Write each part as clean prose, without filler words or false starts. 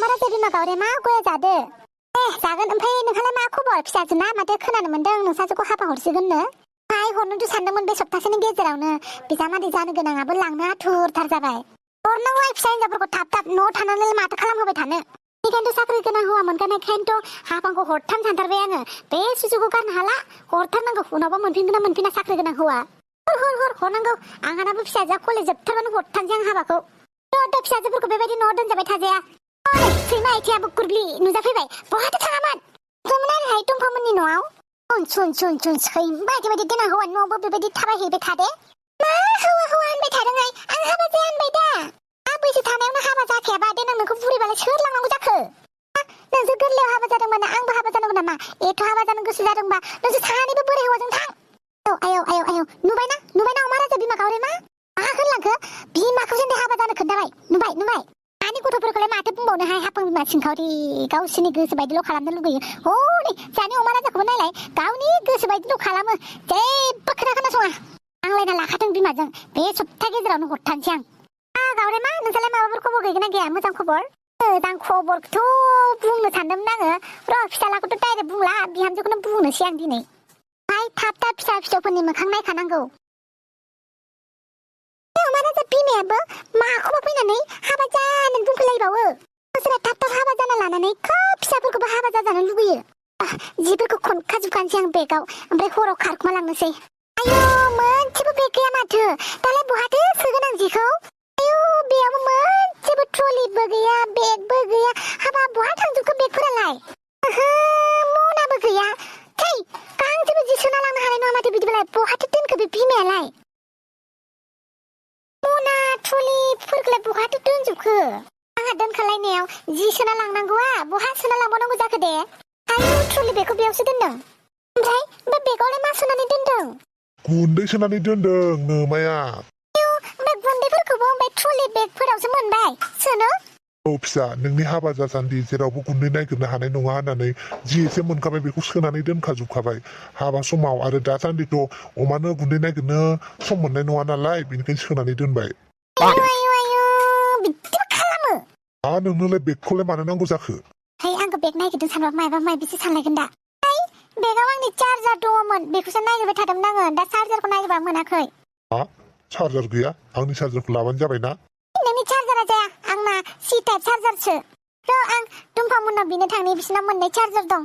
राजा बिमा गावरेमा गया जादो जागोन ओमफ्राय नोंहालाय मा खबर फिसाजोना माथो खोनानो मोनदों नोंसाजोखौ हाबा हरसिगोननो हरनोथ' सानदोंमोन बे सप्तासेनि गेजेरावनो बिजामादै जानो गोनाङाबो लांनो आथुरथार जाबाय हरनांगौ फिसा हिनजावफोरखौ थाब थाब न'आव थानानै माथो खालामहोबाय थानो बेनिखायनोथ' साख्रि गोनां हौवा मोनगानायखायनोथ' हाबांखौ हरथाम सानथारबाय आङो बे सुजुगखौ गारनो हाला हरथारनांगौ उनावबा मोनफिनगोन ना मोनफिना साख्रि गोनां हौवा हरनांगौ आंहानाबो फिसाजोआ कलेज जोबथारबानो हरथारनोसै आं हाबाखौ थ' फिसाजोफोरखौ बेबायदि न'आव दोनजाबाय थाजाया सैमा आथिंआबो गुरग्लि नुजाफैबाय बहाथो थाङामोन ओरैहाय दंफांमोननि न'आव सुन सैमा बायदि देना हौवानि न'आवबो बेबायदि थाबायहैबाय थादे मा हौवा होनबाय थादोंहाय आं हाबा जाया होनबाय दा बैसो थानायावनो हाबा जाखायाबा देनां नोंखौ बुरैबालाय सोर लांनांगौ जाखो नोंसोर गोरलैयाव हाबा जादोंमोन आंबो हाबा जानांगौ नामा एथ' हाबा जानो गोसो जादोंबा नोंसोर सानैबो बोराय हौवाजों थां आयौ नुबायना अमा राजा बिमा गावरेमा मा होनलांखो बिमाखौ जों हाबा जानो खोन्थाबाय नुबाय दानि गथ'फोरखौलाय माथो बुंबावनोहाय हाफां बिमा सिंखावरि गावसोरनि गोसो बायदिल' खालामनो लुगैयो हनै जानि अमा राजाखौबो नायलाय गावनि गोसो बायदिल' खालामो जेबो खोथा खोनासङा आंलायना लाखादों बिमाजों बे सप्ता गेजेरावनो हरथानोसै आं गावरेमा नोंसालाय माबाफोर खबर गैगोन ना गैया मोजां खबर मोजां खबरखौथ' बुंनो सानदोंमोन आङो र' फिसालाखौथ' डाइरेक्ट बुंला बिहामजोखौनो बुंनोसै आं दिनै थाब फिसा फिसौफोरनि मोखां नायखानांगौ अमा राजा बिमायाबो माखौबा फैनानै हाबा जानो बुंफैलायबावो सोरबा थाब हाबा जाना लानानै खोब फिसाफोरखौबो हाबा जाजानो लुबैयो जिफोरखौ खनखाजोबखानोसै आं बेगाव ओमफ्राय हराव खारखुमा लांनोसै आयौ मोनसेबो बेग गैया माथो दालाय बहाथो सोगोन आं जिखौ आयौ बेयावबो मोनसेबो ट्रलिबो गैया बेगबो गैया हाबा बहा थांजोबखो बेगफोरालाय मनाबो गैया थै गांसेबो जि सोना लांनो हानाय नङा माथो बिदिबालाय बहाथो दोनखो बे बिमायालाय मना ट्रलिफोरखौलाय बहाथो दोनजोबखो आंहा दोनखालायनायाव जि सोना लांनांगौआ बहा सोना लांबावनांगौ जाखो दे आयौ ट्रलि बेगखौ बेयावसो दोनदों ओमफ्राय बे बेगावलाय मा सोनानै दोनदों गुन्दै सोनानै दोनदों नोमाया आयौ ओमफ्राय गुन्दैफोरखौबो ओमफ्राय ट्रलि बेगफोरावसो मोनबाय सोनो औ फिसा नोंनि हाबा जासान्दि जेरावबो गुन्दै नागिरनो हानाय नङा होननानै जि एसे मोनखाबाय बेखौ सोनानै दोनखाजोबखाबाय हाबा समाव आरो दासान्दिथ' अमानो गुन्दै नागिरनो सम मोननाय नङा नालाय बेनिखायनो सोनानै दोनबाय आयौ बिदिबो खालामो नोंनोलाय बेगखौलाय मानो नांगौ जाखो आंखौ बेग नागिरदों सानबा मायबा मायबिसो सानलायगोन दा बेगाव आंनि चार्जार दङमोन बेखौसो नागिरबाय थादोंमोन आङो दा चार्जारखौ नागिरबा मोनाखै चार्जार गैया आंनि चार्जारखौ लाबानो जाबाय ना नोंनि चार्जारा जाया आंना C टाइप चार्जारसो आं दुम्फामोननाव बिनो थांनि बिसिनाव मोननै चार्जार दं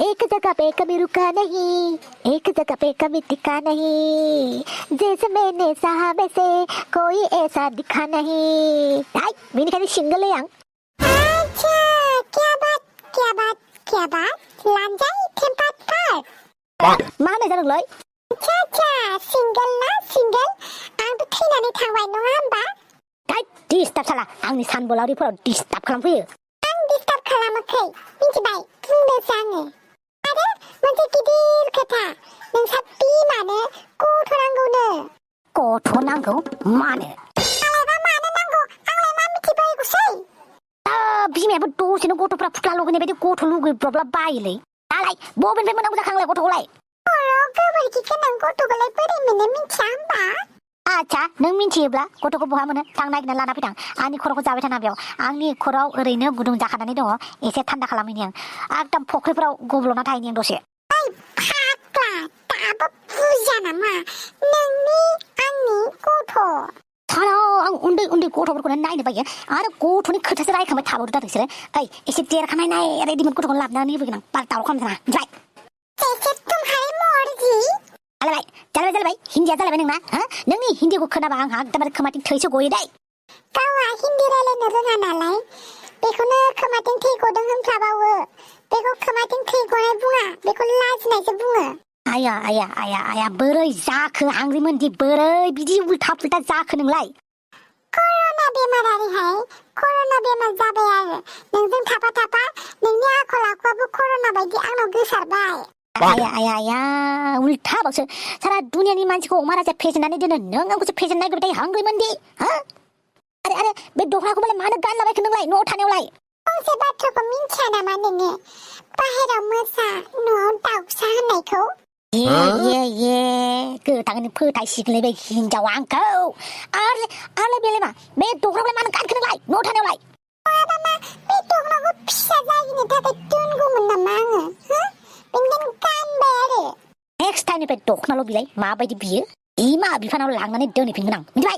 एक जगह पे कभी रुका नहीं एक जगह पे कभी टिका नहीं जैसे मैंने साहब से कोई ऐसा दिखा नहीं बेनिखायनो सिंगल आं अच्छा क्या बात लांजाय टेम्पार्ड पार्ट मा होनो जादोंलै अच्छा सिंगल ना सिंगल आंथ' थैनानै थांबाय नङा होमबा डिस्टार्ब साला आंनि सानबोलावरिफोराव डिस्टार्ब खालामफैयो आं डिस्टार्ब खालामाखै मिथिबाय बुंदोंसो आङो आरो मोनसे गिदिर खोथा नोंसा बिमानो गथ' नांगौनो गथ' नांगौ मानो आंलाय मानो नांगौ आंलाय मा मिथिबायगौसै बिमायाबो दसेनो गथ'फ्रा फुख्ला लुगैनाय बायदि गथ' लुगैब्रबला बायोलै दालाय बबेनिफ्राय मोननांगौ जाखो आंलाय गथ'खौलाय गोबोरखि गोनां गथ'खौलाय बोरै मोनो मिथिया होमबा आच्छा नों मिथियोब्ला गथ'खौ बहा मोनो थां नागिरना लाना फैथां आंनि खर'खौ जाबाय थाना बेयाव आंनि खर'आव ओरैनो गुदुं जाखानानै दङ एसे थान्दा खालामहैनि आं एकदम फुख्रिफोराव गब्ल'ना थाहैनि आं दसे फाग्ला दाबो बुजिया नामा नोंनि आंनि गथ' आं उन्दै गथ'फोरखौनो नायनो बायो आरो गथ'नि खोथासो रायखांबाय थाबावदो दा नोंसोरो एसे देरखानाय रेडिमेड गथ'खौनो लाबोनानै होफैगोन आं बाल दावराव खालामनो नाङा जालायबाय हिन्दीया जालायबाय नोंना नोंनि हिन्दीखौ खोनाबा आंहा एकदमबारे खोमाथिं थैसो गयो दै गावहा हिन्दी रायलायनो रोङा नालाय बेखौनो खोमाथिं थै गदों होनफ्लाबावो बेखौ खोमाथिं थै गनाय बुङा बेखौ लाजिनायसो बुङो आया बोरै जाखो आंग्रिमोनदि बोरै बिदि उल्था पुल्था जाखो नोंलाय कर'ना बेमारारिहाय कर'ना बेमार जाबाय आरो नोंजों थाफा नोंनि आखल आखुआबो कर'ना बायदि आंनाव गोसारबाय आया उल्था बावसो सारा दुनियानि मानसिखौ अमा राजा फेजेननानै दोनो नों आंखौसो फेजेन नागिरबाय थायो हांग्रिमोनदि आरे बे दख'नाखौलाय मानो गानलाबायखो नोंलाय न'आव थानायावलाय फंसे बाथ्राखौ मिन्थिया नामा नोङो बाहेराव मोसा न'आव दाउसा होननायखौ ये गोथांनि फोथायसिगोनलै हिनजावा आंखौ आरो बेलाय मा बे दखनाखौलाय मानो गानखोनोलाय न' थानायावलाय बे दखनाखौ फिसा जायिनि थाखाय दोनगौमोन नामा आङो बेनिखायनो गानबाय आरो नेक्स्ट टाइमनिफ्राय दखनाल' बिलाय माबायदि बियो बिमा बिफानाव लांनानै दोनहैफिनगोन आं मिथिबाय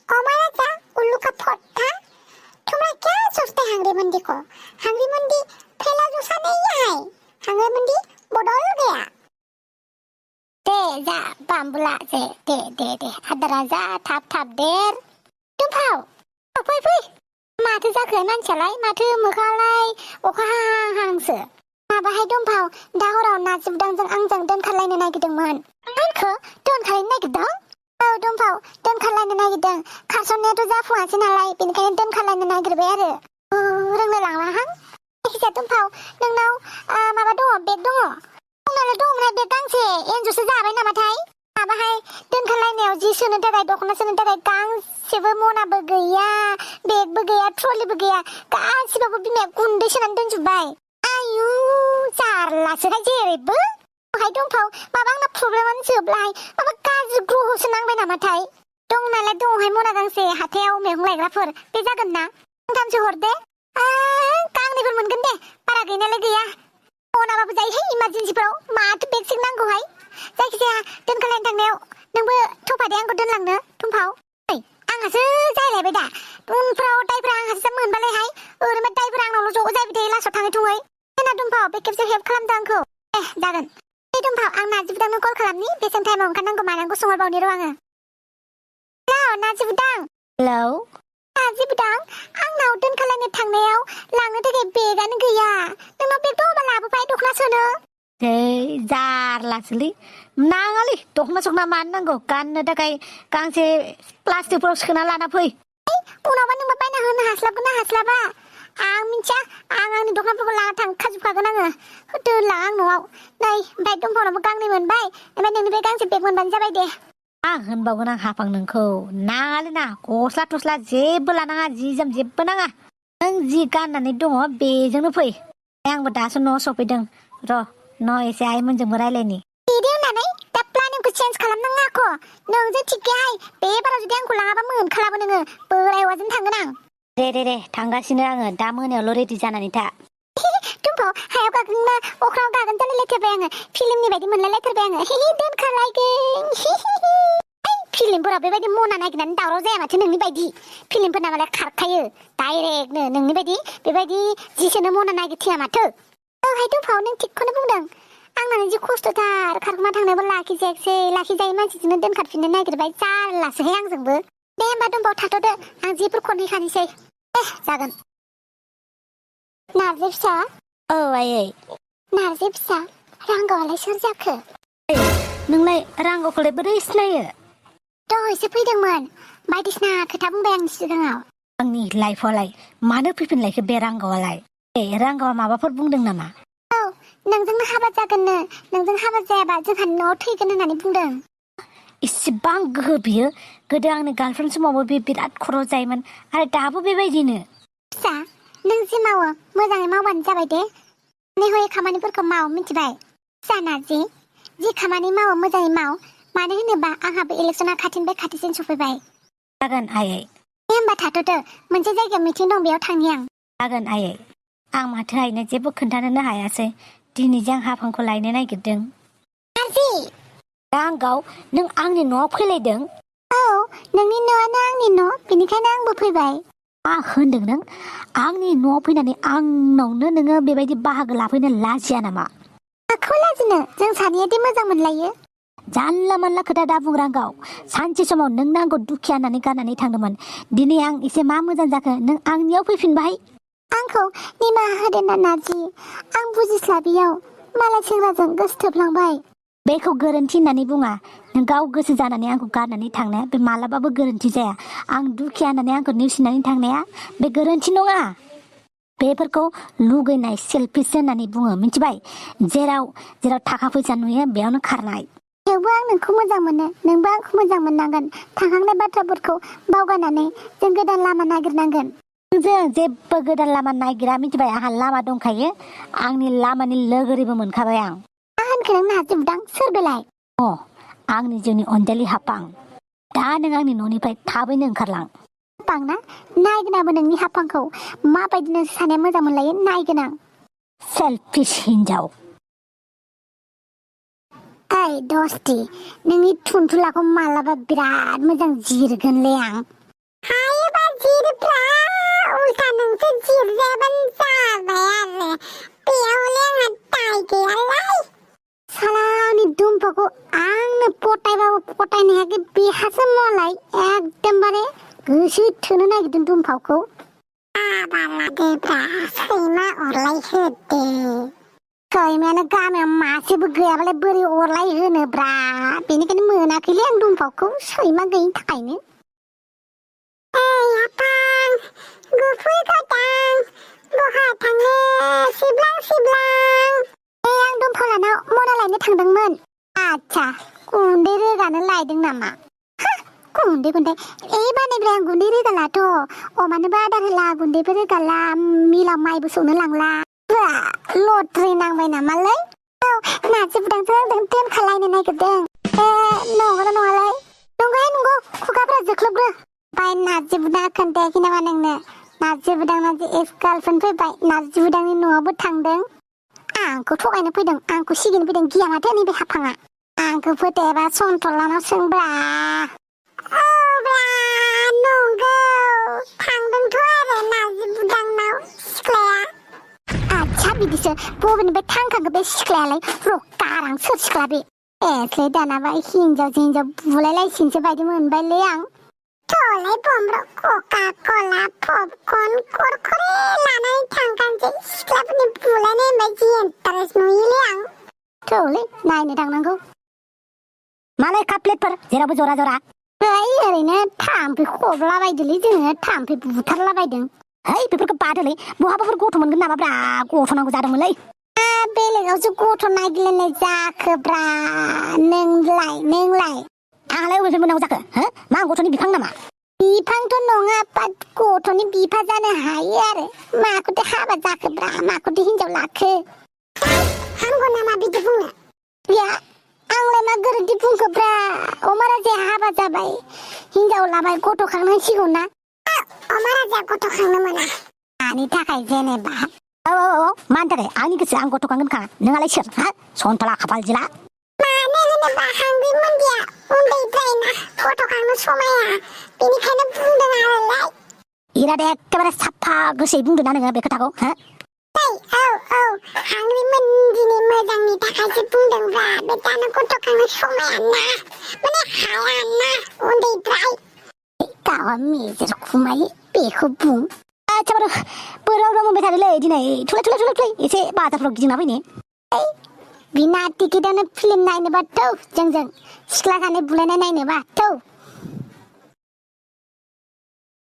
अमा राजा उल्लू का फट्टा तुम्हारा क्या सोचते हैं हंगरी मंडी को हंगरी मंडी फैला जैसा नहीं है हंगरी मंडी बदल गया दे जा बाम्बुला दे आदारा जा थाब देर दुमफाव फै माथो जाखो मानसियालाय माथो मोखाङालाय अखा हाहांसो माबाहाय दुमफाव दा हराव नाजिबदांजों आंजों दोनखारलायनो नागिरदोंमोन आंखौ दोनखारलायनो नागिरदों औ दुमफाव दोनखारलायनो नागिरदों खारसननायाथ' जाफुङासै नालाय बेनिखायनो दोनखारलायनो नागिरबाय आरो रोंलाय लांलाहां जायखिजाया दुमफाव नोंनाव माबा दङ बेग दङ दंनायालाय दंमोन बेग गांसे एन्जरसो जाबाय नामाथाय माबाहाय दोनखारलायनायाव जि सोनो थाखाय दख'ना सोनो थाखाय गांसेबो मनाबो गैया बेगबो गैया ट्रलिबो गैया गासिबाबो बिमाया गुन्दै सोनानै दोनजोब्बाय आयु जारलासोहाय जेरैबो हाय दंफाव माबा आंना प्रब्लेमानो जोबलाय माबा गाज्रि ग्रहसो नांबाय नामाथाय दं नालाय दङहाय मना गांसे हाथायाव मैगं लायग्राफोर बे जागोन ना गांथामसो हरदे गांनैफोर मोनगोन दे बारा गैनायालाय गैया मनाबाबो जायोहाय इमारजेन्सिफोराव माथो बेगसिम नांगौहाय जायखिजाया दोनखारलायनो थांनायाव नोंबो थफादे आंखौ दोनलांनो थुमफाव आंहासो जायलायबाय दा उनफ्राव दायफ्रा आंहासो मोनबालायहाय ओरैनो दायफ्रा आंनावल' ज' जायबाय थायो लासाव थाङै थुङै ना दुमफाव बे खेबसे हेल्प खालामदो आंखौ जागोन दुमफाव आं नाजिबुदांनो कल खालामनि बेसेबां टाइमाव ओंखारनांगौ मानांगौ सोंहरबावनि र' आङो हेलौ नाजिबुदां हेलौ नाजिबुदां आंनाव दोनखारलायनो थांनायाव लांनो थाखाय बेगानो गैया नोंनाव बेग दङबा लाबोफाय दख'ना सोनो जारलासोलै नाङालै दख'ना सकना मानो नांगौ गाननो थाखाय गांसे प्लास्टिकफोराव सोना लाना फै उनावबा नोंबा बायना होनो हास्लाबगोन ना हास्लाबा आं मिन्थिया आं आंनि दख'नाफोरखौ लाना थांखाजोबखागोन आङो दोनलां आं न'आव नै ओमफ्राय दंफांनावबो गांनै मोनबाय ओमफ्राय नोंनिफ्राय गांसे बेग मोनबानो जाबाय दे आं होनबावगोन आं हाफां नोंखौ नाङालै ना गस्ला थस्ला जेबो लानाङा जि जोम जेबो नाङा नों जि गाननानै दङ बेजोंनो फै आंबो दासो न'आव सफैदों र' न' एसे आइमोनजोंबो रायलायनि बिदि होननानै दा प्लानिंखौ चेन्ज खालामनाङा आख' नोंजों थिगैहाय बे बाराव जुदि आंखौ लाङाबा मोनखालाबो नोङो बोराय हौवाजों थांगोन आं दे थांगासिनो आङो दा मोनायावल' रेडि जानानै था दुमफाव हायाव गाखोन ना अख्राङाव गाखोन जालायलायथारबाय आङो फिल्मनि बायदि मोनलायलायथारबाय आङो दोनखारलायगोन फिल्मफोराव बेबायदि मना नागिरनानै दावराव जाया माथो नोंनि बायदि फिल्मफोरना मालाय खारखायो डाइरेक्टनो नोंनि बायदि बेबायदि जिसोनो मना नागिरथिया माथो हाय दुमफाव नों थिगखौनो बुंदों आंनानो जि खस्थ'थार खारखोमा थांनोबो लाखिजायै मानसिजोंनो दोनखारफिननो नागिरबाय जारलासोहाय आंजोंबो दे होमबा दुमफाव थाथ'दो आं जिफोर खनहैखानोसै जागोन नार्जि फिसा औ आयै नार्जि फिसा रांगावालाय सोर जाखो नोंलाय रांगावखौलाय बोरै सिनायो दहायसो फैदोंमोन बायदिसिना खोथा बुंबाय आंनि सिगाङाव आंनि लाइफआवलाय मानो फैफिनलायखो बे रांगावालाय रांगावा माबाफोर बुंदों नामा औ नोंजोंनो हाबा जागोननो नोंजों हाबा जायाबा जोंहा न'आव थैगोन होननानै बुंदों इसिबां गोहो बियो गोदो आंनि गार्लफ्रेन्ड समावबो बे बिराद खर' जायोमोन आरो दाबो बेबायदिनो फिसा नों जि मावो मोजाङै मावबानो जाबाय दे हयै खामानिफोरखौ माव मिथिबाय जाना जि खामानि मावो मोजाङै माव मानो होनोबा आंहाबो इलेक्सना खाथिनिफ्राय खाथिसिन सफैबाय जागोन आयै दे होमबा थाथ'दो मोनसे जायगायाव मिटिं दं बेयाव थांनि आं जागोन आयै आं माथो आइनो जेबो खोन्थानोनो हायासै दिनैजों आं हाफांखौ लायनो नागिरदों रांगाव नों आंनि न'आव फैलायदों औ नोंनि न'आनो आंनि न' बेनिखायनो आंबो फैबाय मा होनदों नों आंनि न'आव फैनानै आंनावनो नोङो बेबायदि बाहागो लाफैनो लाजिया नामा माखौ लाजिनो जों सानैयादि मोजां मोनलायो जानला मानला खोथा दा बुं रांगाव सानसे समाव नों नांगौ दुखिया होननानै गारनानै थांदोंमोन दिनै आं एसे मा मोजां जाखो नों आंनियाव फैफिनबाय आंखौ निमाहा होदो ना नार्जि आं बुजिस्लाबियाव मालाय सेंग्राजों गोसोथोबलांबाय बेखौ गोरोन्थि होननानै बुङा नों गाव गोसो जानानै आंखौ गारनानै थांनाया बे मालाबाबो गोरोन्थि जाया आं दुखिया होननानै आंखौ नेवसिनानै थांनाया बे गोरोन्थि नङा बेफोरखौ लुगैनाय सेल्फिस होननानै बुङो मिथिबाय जेराव थाखा फैसा नुयो बेयावनो खारनाय थेवबो आं नोंखौ मोजां मोनो नोंबो आंखौ मोजां मोननांगोन थांखांनाय बाथ्राफोरखौ बावगारनानै जों गोदान लामा नागिरनांगोन जों जेबो गोदान लामा नागिरा मिथिबाय आंहा लामा दंखायो आंनि लामानि लोगोरिबो मोनखाबाय आं होनखो नों नाजिबदां सोर बेलाय आंनि जिउनि अनजालि हाफां दा नों आंनि न'निफ्राय थाबैनो ओंखारलां हाफां ना नायगोनाबो नोंनि हाफांखौ माबायदि नों सानैया मोजां मोनलायो नायगोन आं सेल्फिश हिनजाव ओइ दस्ति नोंनि थुनथुलाखौ मालाबा बिराद मोजां जिरगोनलै आं हायोबा जिरब्रा उल्था नोंसो जिरजायाबानो जाबाय आरो बेयावलाय आंहा दाय गैयालाय सालानि दुम्फाखौ आंनो पटायबाबो पटायनो हायाखै बेहासो मालाय एकदमबारे गोसो थोनो नागिरदों दुम्फाखौ लादेब्रा सैमा अरलाय होदे सैमायानो गामियाव मासेबो गैयाबालाय बोरै अरलाय होनोब्रा बेनिखायनो मोनाखैलै आं दुम्फाखौ सैमा गैयिनि थाखायनो आफां गुफुर गोदां बहा थाङो सिबलां सिबलां आं दुम्फाव लानाव मना लायनो थांदोंमोन आच्छा गुन्दै रोगानो लायदों नामा गुन्दै बानायब्रा आं गुन्दै रोगालाथ' अमानोबो आदार होला गुन्दैबो रोगाला मिलाव माइबो सौनो लांला लट्रि नांबाय नामालै नाजिबदांजों दोनखालायनो नागिरदों नंगौना नङालै नंगौ खुगाफ्रा जोख्लोबग्रो ओमफ्राय नाजिबदा खोन्थायाखै नामा नोंनो नाजिबदांना जे एक्स गार्लफ्रेन्ड फैबाय नाजिबदांनि न'आवबो थांदों आंखौ थगायनो फैदों आंखौ सिगिनो फैदों गिया माथो नैबे हाफाङा आंखौ फोथायाबा सन्थलानाव सोंब्रा नंगौ थांदोंथ' आरो नाजिबदांनाव सिख्लाया आच्छा बिदिसो बबेनिफ्राय थांखांखो बे सिख्लायालाय रगारां सोर सिख्ला बे एसले दानाबा हिनजावजों हिनजाव बुलायलायसिनसो बायदि मोनबायलै आं थलाय बम्ब्र कका कला पपकर्न खरखरे लानानै थांखानोसै सिख्लाफोरनि बुलायनाय होनबाय जि इन्टारेस्ट नुयोलै आं थौलै नायनो थांनांगौ मालाय काप्लेटफोर जेरावबो जरा जरा ओरैनो थाम्फै खबलाबायदोलै जोङो थाम्फै बुथारलाबायदों बेफोरखौ बादोलै बहाबाफोर गथ' मोनगोन नामाब्रा गथ' नांगौ जादोंमोनलै बेलेगावसो गथ' नागिरलायनाय जाखोब्रा नोंलाय आंलाय अबेनिफ्राय मोननांगौ जाखो मा आं गथ'नि बिफां नामा बिफांथ' नङा गथ'नि बिफा जानो हायो आरो माखौथो हाबा जाखोब्रा माखौथो हिनजाव लाखो हामगौ नामा बिदि बुंनो या आंलाय मा गोरोन्थि बुंखोब्रा अमा राजाया हाबा जाबाय हिनजाव लाबाय गथ' खांनांसिगौ ना अमा राजाया गथ' खांनो मोना मानि थाखाय जेनेबा मानि थाखाय आंनि गोसो आं गथ' खांगोन नोंहालाय सोर सन्थला खाफाल जिला मानो होनोबा हांगै मोनदिया उन्दैद्रायना गथ' खांनो समाया बेनिखायनो बुंदों आरोलाय इरादे एखेबारे साफा गोसोयै बुंदों ना नोङो बे खोथाखौ औ हांगै मोनदिनि मोजांनि थाखायसो बुंदोंब्रा बे दानो गथ' खांनो समाया ना माने हाया ना उन्दैद्राय गावा मेजेर खुमाय बेखौ बुं बोराव मोनबाय थादोलै दिनै थुलाय एसे बाजारफ्राव गिदिंना फैनो बिना टिकेटानो फिल्म नायनोबा थौ जोंजों सिख्ला सानै बुलायनाय नायनोबा थौ